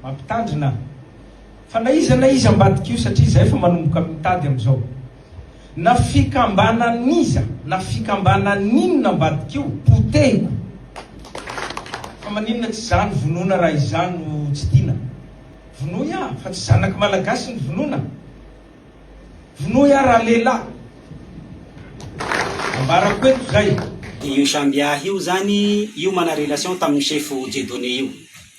Mampitandrina fa na iza na iza ambadika io satria izay efa manomboka mitady amin'izao. Na fikambanan'iza na fikambanan'inona ambadika io, potehiko. Fa maninona tsy za no vonoina raha izaho no tsy tiana? Vonoy aho fa tsy zanak'i Malagasy ny vonoina. Vonoy aho raha lehilahy. Ambarako eto izay. Io Sambiahy io zany, io mana relation tamin'ny chef Dieudonné io.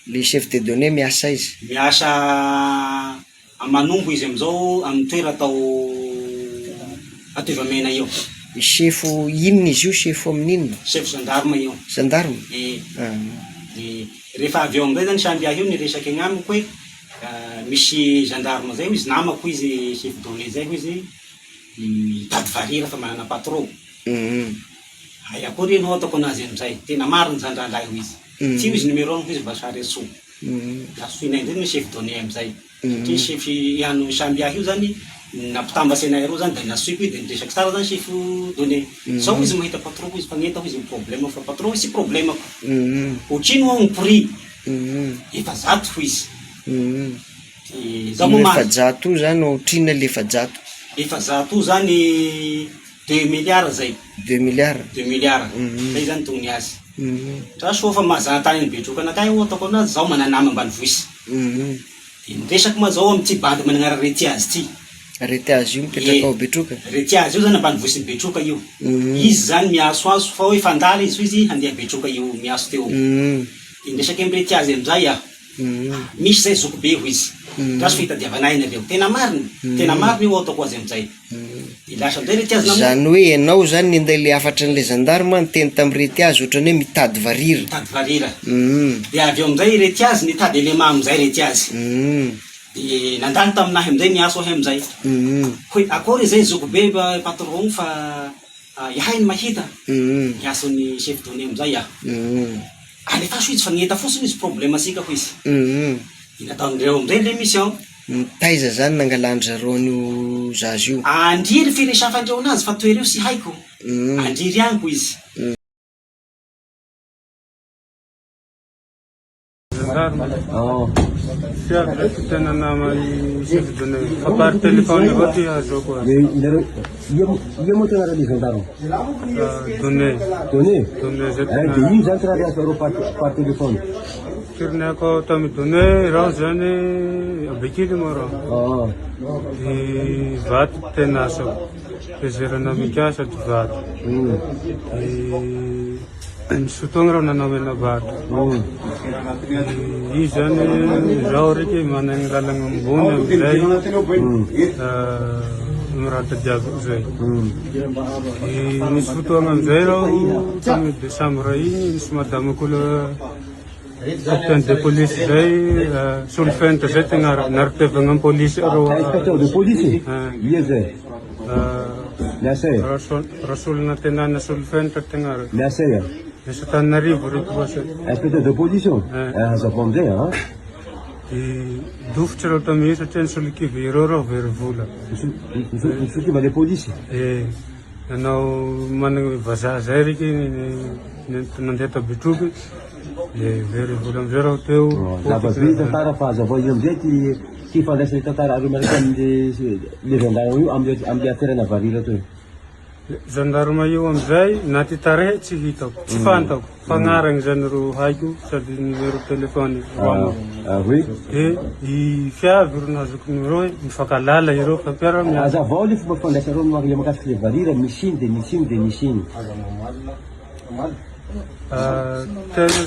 Le chef Dieudonné miasa aiza? Miasa manompo izy amizao amin'ny toera atao Atoivamena io. Chef inona izy io? Chef amin'inona? Chef gendarme io. Gendarme? Eh. De rehefa avy eo amizay zany Sambiahy io niresaka eny amiko hoe Misy gendarme zay hoy izy namako hoy izy chef donné zay hoy izy mitady varira fa manana patron hay akory enao ataoko anazy amizay tena marina zany rangahy hoy izy tsy io izy numéro ny hoy izy mba sary antsoa nasoinay ndray ny chef donné amizay satria chef ihany sambiahy io zany nampitambatsy anay roa zany de nasoiko de niresaky tsara zany chef donné zao hoy izy mahita patron hoy izy fa gn'enta hoy izy ny problème fa patron hoy tsy problemako otrino aho ny prix 400 hoy izy. Dia izaho moa Io ma- 400 io zany ohatrinona le 400? 400 io zany deux milliards zay. Deux milliards? Deux milliards. Zay zany tokony azy. Tra soa fa mahazahatany an'i Betroka anakahy io ataoko anazy, zaho mananama ambanivohitra. Dia niresaka moa zaho amin'ity bandy manana Retiazy ity. Retiazy io mipetraka ao Betroka? Retiazy io zany ambanivohitry ny Betroka io. Izy zany miasoaso fa hoe fandala izy hoy izy handeha Betroka io miaso teo. Dia niresaka amin'i Retiazy amin'izay aho. Misy izay zokibe hoy izy. Andraso fa hitadiavana ahy nareo. Tena marina. Tena marina io ataoko azy amin'izay. Dia lasa amin'izay Retiazy namono. Izany hoe ianao izany ninday ilay hafatran'ilay zandarma niteny tamin'i Retiazy ohatran'ny hoe mitady varira. Mitady varira. Dia avy eo amin'izay i Retiazy nitady élément amin'izay Retiazy. Dia nandalo tamin'ahy amin'izay niantso ahy amin'izay. Hoe akory izay zokibe patron fa Ihay ny mahita ny asan'ny chef donné amizay ah. Alefaso izy fa ny eta fotsiny izy problème asika hoy izy. Dia nataon'ireo amizay le mission. Taiza zany nangalan-dry zareo an'io zaza io? Andriry firesafandreo anazy fa toereo sy haiko. Andriry ihany hoy izy. Gendarme. Tsy avy zay ty tena naman'ny chef de fa par téléphone avao ty ahazoako azy. Ia moa tena raha le gendarme? Donné. Donné? Donné zay Eh, tena. de ino zany ty raha rehafinareo par par téléphone? Tourneko tamy Donné raho zany Abekily moa raho. Ah. Ty vato tena asako. Fezerana mikasa ty vato. Ty Nisy fotoagna raho nanao mena-bato. Izy zany zaho raiky managny lalagna ambony amizay amy raha tadiaviko zay. Nisy fotoagna amizay raho tamy desambra igny nisy madamako capitaine de police zay Solofenitra zay ty agnarany naritevagna amy polisy reo. Inspecteur de police? Ia zay? Miasa e? Rasolonantenana Solofenitra ty agnarany. Miasa e? Miasa Antananarivo reky voasa. Inspecteur de police io? Eh. Hazavao amizay an. De dofotry reo tamin'io satria nisolokiva ireo reo very vola. Nisolokiva le polisy? Eh, nanao managna vazaha zay reky nandeha ta Betroky de very vola amizay reo teo. Lava be tantara fa hazavao io amizay ty ty ifandraisan'ny tantara areo miaraka amle le gendarme io amle amle affaire navarira teo. Gendarme io amizay na ty tarehy tsy hitako, tsy fantako fa agnarany zany ro haiko sady numéro téléphone ro amako. Ah oui. De i fiavy ro nahazoko numéro hoe mifankalala ireo fa mpiara-miasa. Hazavao le fomba fifandraisanareo le mahakasiky le varira misy iny de misy iny de misy iny. Tena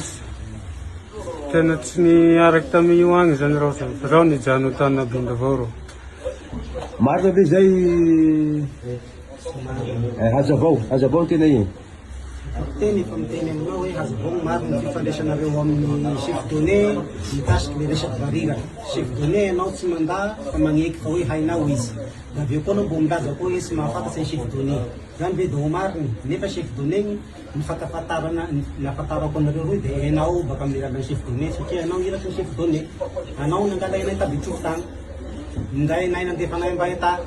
tena tsy niaraky tamin'io agny zany raho zany fa zaho nijano tany Abinda avao rô. Marina ve zay? Eh, hazavao, hazavao ny tena iny. Teny efa miteny aminao hoe hazavao ny marina ny fifandraisanareo amin'ny chef donné mikasiky le resaky varira. Chef donné ianao tsy mandà fa magneky fa hoe hainao izy. Da avy eo koa anao mbo milaza koa hoe tsy mahafantatsa ny chef donné. Zany ve da ho marina? Nefa chef donné gny ny fankafantarana ny nahafantarako anareo roy dia enao baka amin'ny alalan'ny chef donné satria enao iraky ny chef donné. Anao nangala anay ta Betroka tagny. Ninday anay nandefa anay ambay ta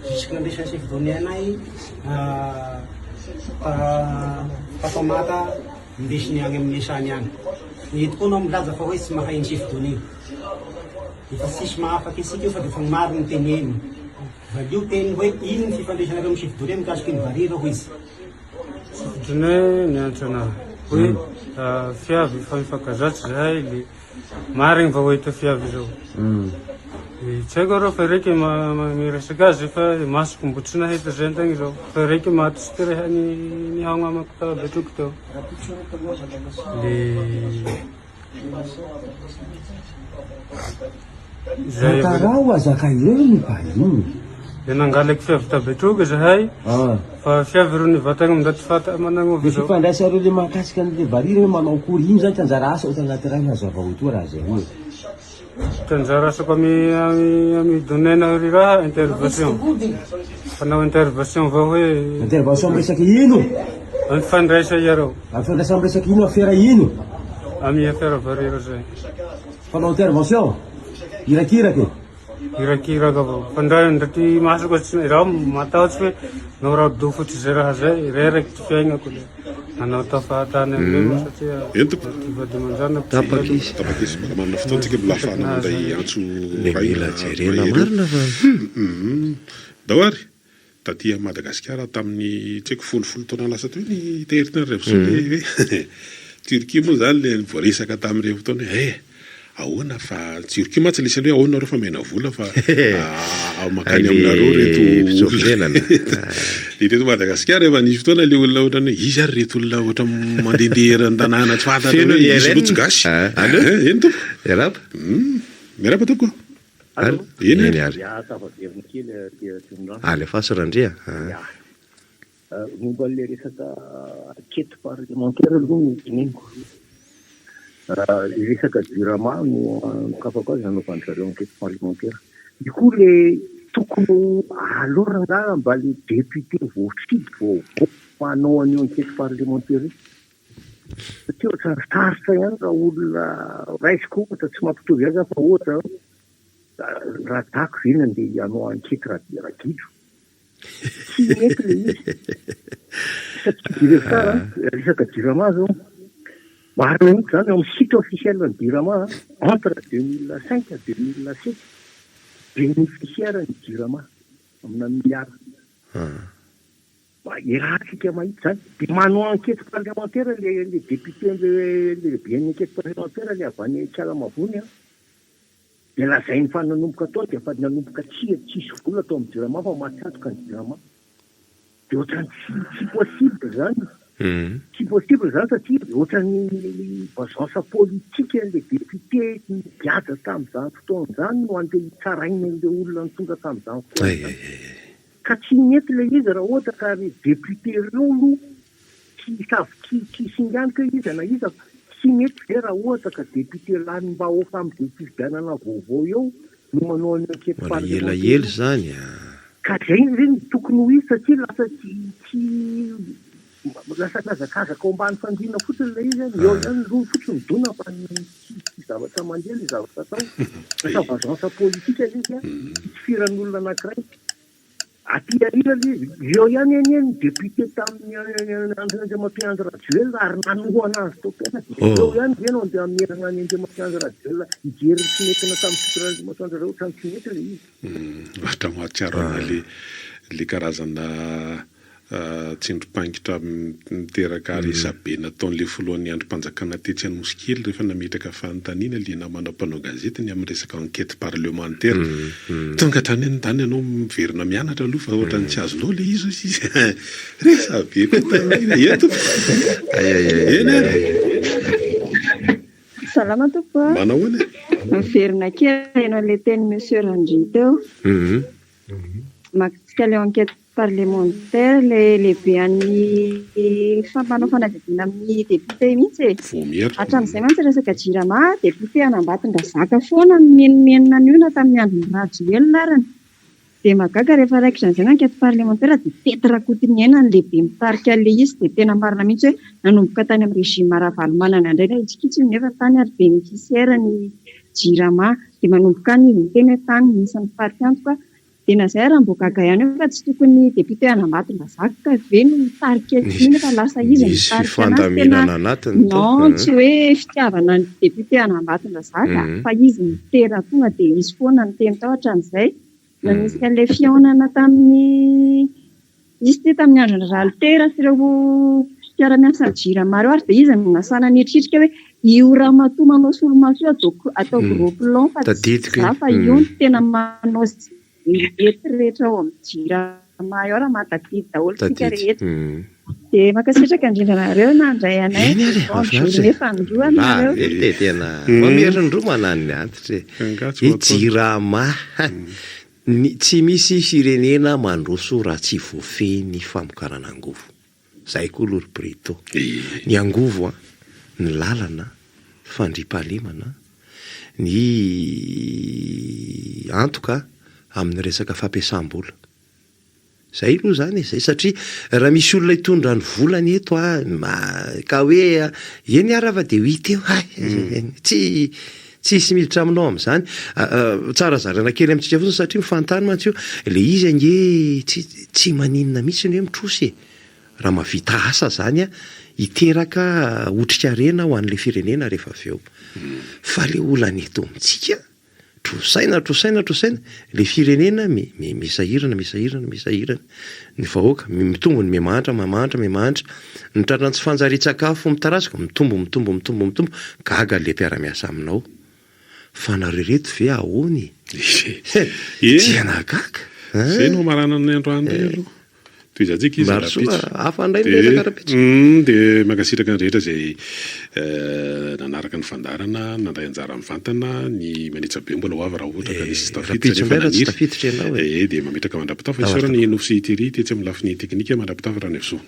jusque nandesan'ny chef donné anay ta Tafaamata indesiny agny amin'ny esany agny. Eto koa anao milaza fa hoe tsy mahay ny chef donné. Efa tsisy mahafaky antsika io fa defa maro ny teneno. Valio teny hoe ino ny fifandraisanareo amin'ny chef d'oré mikasika iny varira hoy izy. Chef d'oré niantso anah hoe fiavy efa mifankazatsy zahay le marigny va hoe fiavy zao. De tsy haiko arô fa raiky miresaka azy fa masoko mbo tsy nahita zay antegna zao fa raiky maty tsy te reha nihaogna amako ta Betroka teo. Le Zay Tantarao azaka eo ny vahiny. De nangalaky fiavy ta Betroka zahay Ah. fa fiavy ro nivatagna am ndaty fata managnova Le zao. fifandraisanareo le mahakasika an'le varira hoe manao akory ino zany ty anjara asa ohatra anaty raha iny hazavao etoa raha zay io e. Ty anjara asako amy amy amy domaine ry raha intervention. Fanao intervention avao hoe. Intervention am resaky ino? Amy fifandraisa iareo. Amy fifandraisa am resaky ino afera ino? Amy afera varira zay. Fanao intervention? Irakiraka e? Irakiraka avao. Fa ndra ndra ty masoko tsy raho matahotsy hoe nao raho dofotsy zay raha zay reraky ty fiaignako le nanao tao fahatany amizay moa satria Entiko. ty vady aman-janako tsy Tapaka velona. izy. Tapaka izy. Mbola manana fotoana tsika mbola ahafahana mandray antso Le iray mila na jerena mahery eo. marina fa hum. Ndao ary. Taty Madagasikara tamin'ny tsy haiko folofolo taona lasa teo ny tehirin'ny Revsoa le hoe Turquie moa izany le voaresaka tamin'ireny fotoana hoe eh ahoana fa Turquie mantsy le isany hoe ahoana nareo fa omena vola fa mankany aminareo reto olona de teto Madagasikara efa nisy fotoana le olona ohatran'ny hoe iza ary reto olona ohatra mandehandeha eran'ny tanàna tsy fantatra hoe izy aloha tsy gasy. Eny tompoko. Miarahaba. Miarahaba tompoko. Allo? Eny Eny ary. ary. Ya, tafaverina kely aty Atsimondrano. Alefaso Randria a. Ya. Momba an'ilay resaka enquête parlementaire aloha no teneniko. Ilay resaka Jirama no anokafako azy nanaovan-dry zareo enquête parlementaire. Io koa ilay tokony ho aleo rangaha mba ilay député voafidy vaovao manao an'io enquête parlementaire io. Satria ohatran'ny sarotra ihany raha olona raisiko ohatra, tsy mampitovy azy aho fa ohatra Radako ve no andeha hanao enquête Ragidro? Tsy mety ilay izy. Satria jereo tsara an, resaka Jirama zao, marina mihitsy izany ao amin'ny site officiel ny Jirama entre 2005 à 2007, bénéficiaire ny Jirama amina milliards. Mba iarahantsika mahita izany. Dia manao enquête parlementaire le le député le lehiben'ny enquête parlementaire le avy any Ikalamavony an. Dia lazainy fa nanomboka tao dia efa nanomboka tsia tsisy vola tao amin'ny jirama fa maty antoka ny jirama. Dia ohatran'ny tsy tsy possible izany. Tsy possible izany satria ohatran'ny vengeance politique an'ilay député nigadra tamin'izany fotoana izany no andeha hitsaraina an'ilay olona nitondra tamin'izany fotoana izany. Ka tsy mety ilay izy raha ohatra ka ry député ireo aloha tsy savy tsy tsy singaniko hoe iza na iza fa tsy mety ve raha ohatra ka député lanim-bahoaka amin'izay fifidianana vaovao eo no manao an'io enquête Mbola parlementaire elaela io. izany a. Ka zay ve no tokony ho izy satria lasa tsy tsy lasa mihazakazaka ao ambany fandriana fotsiny ilay izy an, eo ihany ny lohany fotsiny midona fa ny tsy tsy zavatra mandeha ilay zavatra atao. Lasa vengeance politique ilay izy an, fitifiran'olona anankiray. Aty aoriana aloha izy, eo ihany anie ny député tamin'ny andron'Andriamatoa Andry Rajoelina ary nanohana azy tao tena dia eo ihany ve no andeha hamerina an'i Andriamatoa Andry Rajoelina hijery ny tsy nentina tamin'ny fitondran'Andriamatoa Andry Rajoelina ohatran'ny tsy mety ilay izy. Ohatra mahatsiaro an'ilay ilay karazana Tsindrim-paingitra miteraka resabe nataon'ilay filohan'ny andrim-panjakana tetsy Anosikely rehefa nametraka fanontaniana ilay namana mpanao gazety ny amin'ny resaka enquête parlementaire. Tonga hatrany an-tany ianao miverina mianatra aloha fa ohatran'ny tsy azonao ilay izy hoy izy. Resabe koa tamin'iny. Eny tompoko. Eny ary. Salama tompoko a. Manao ahoana e? Miverina kely aheno an'ilay tenin'i Monsieur Randria teo. Mahakasika ilay enquête parlementaire ilay lehibe an'ny mpanao fanadihadiana amin'ny député mihitsy e. Vaomiera. Hatramin'izay mantsy resaka Jirama, député an'Ambatondrazaka foana no nimenomenona an'io na tamin'ny andron'i Rajoelina arany. Dia mahagaga rehefa raikitra an'izay ny enquête parlementaire dia Pety Rakotoniaina ny lehibe mitarika an'ilay izy dia tena marina mihitsy hoe nanomboka tany amin'ny régime Ravalomanana indray ilay hitsikitsiny nefa tany ary bénéficiaire ny Jirama. Dia manomboka any izy miteny hoe tany no isan'ny faritr'antoka. Dia na izay ary mbo gaga ihany aho fa tsy tokony député an'Ambatondrazaka ve no mitarika an'io nefa lasa izy no Nisy mitarika anazy tena fifandaminana anatiny tao. non tsy hoe fitiavana ny député an'Ambatondrazaka fa izy nitera tonga dia izy foana niteny tao hatramin'izay nanisy an'ilay fihaonana tamin'ny Izy ity tamin'ny andron'i Ralitera sy ireo mpiara-miasa amin'ny Jirama ireo ary dia izy no nasana nieritreritra hoe io ramatoa manao solomaso io ataoko atao gros plan fa tsy Tadidiko za iny. fa io no tena manao izay mety rehetra ao amin'ny Jirama eo raha mahatadidy daholo isika Tadidy. rehetra. Dia mankasitraka indrindra anareo nandray anay. Eny ary e, Bonne mahafinaritra e. journée fanindroany nareo. Lava e, tena mamerin-droa manano ny antitra e. Angaha tsy I ho ataony. Jirama. Ny, tsy misy firenena mandroso raha tsy voafehy ny famokarana angovo. Zay koa aloha ry Brito. Ny angovo an, ny lalana, ny fandriampahalemana, ny antoka amin'ny resaka fampiasam-bola. Zay aloha zany e, zay satria raha misy olona hitondra ny volany eto a, ka hoe eny ara fa de ho hita eo hay, tsy tsisy miditra aminao amin'izany. Tsara zaraina kely amintsika fotsiny satria mifanontany mantsy io, le izy ange tsy tsy maninona mihitsy ny hoe mitrosa e, raha mahavita asa zany a, hiteraka otrikarena ho an'le firenena rehefa avy eo. Fa le olana eto amintsika Trosaina, trosaina, trosaina, le firenena mi, mi, misahirana, misahirana, misahirana, ny vahoaka, mitombo ny miha-mahantra, miha-mahantra, miha-mahantra, ny tratran'ny tsy fanjarian-tsakafo mitarazoka, mitombo, mitombo, mitombo, mitombo, gaga le mpiara-miasa aminao, fa nareo reto ve ahoana e? Ie. Tsy nahagaga an! Zay no hamaranana ny androany indray aloha. Tohizantsika izy Mirary soa, rahampitso. hafa indray ny Dia resaka rahampitso. dia mankasitraka ny rehetra izay nanaraka ny fandaharana, nandray anjara mivantana, ny manetsa be mbola ho avy raha ohatra ka nisy tsy tafiditra Rahampitso nefa indray raha tsy naniry. tafiditra ianao e. Ee, dia mametraka mandra-pitafa. Isaorana i Nofy sy i Thierry tetsy amin'ny lafiny teknika mandra-pitafa Ranaivosoa.